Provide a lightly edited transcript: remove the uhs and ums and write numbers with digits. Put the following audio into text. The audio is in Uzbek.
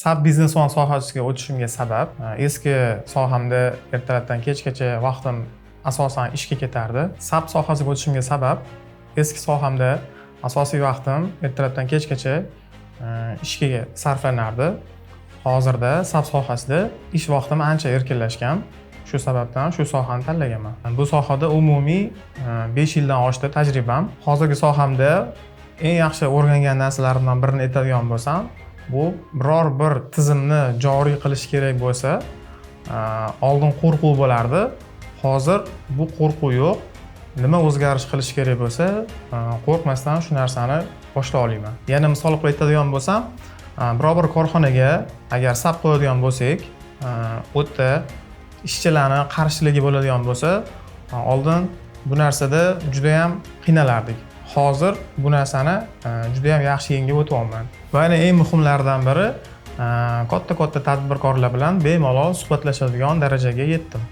SAP Business One sohasiga o'tishimga sabab eski sohamda ertalabdan kechgacha vaqtim asosan ishga ketardi. SAP sohasiga o'tishimga sabab eski sohamda asosiy vaqtim ertalabdan kechgacha ishga sarflanardi. Hozirda SAP sohasida ish vaqtim ancha erkinlashgan. Shu sababdan shu sohani tanlaganman. Bu sohada umumiy 5 yildan oshdi tajribam. Hozirgi sohamda eng yaxshi o'rgangan narsalarimdan birini aytadigan bo'lsam, bu biror bir tizimni joriy qilish kerak bo'lsa, oldin qo'rquv bo'lardi. Hozir bu qo'rquv yo'q. Nima o'zgarish qilish kerak bo'lsa, qo'rqmasdan shu narsani boshlay olaman. Yana misol qilib aytadigan bo'lsam, biror bir korxonaga agar SAP qo'yadigan bo'lsak, u yerda ishchilarni qarshiligi bo'ladigan bo'lsa, oldin bu narsada judayam qiynalardik. Hozir bu narsani judayam yaxshi yengib o'tyapman. Va yana eng muhimlaridan biri, katta katta tadbirkorlar bilan bemalol suhbatlashadigan darajaga yetdim.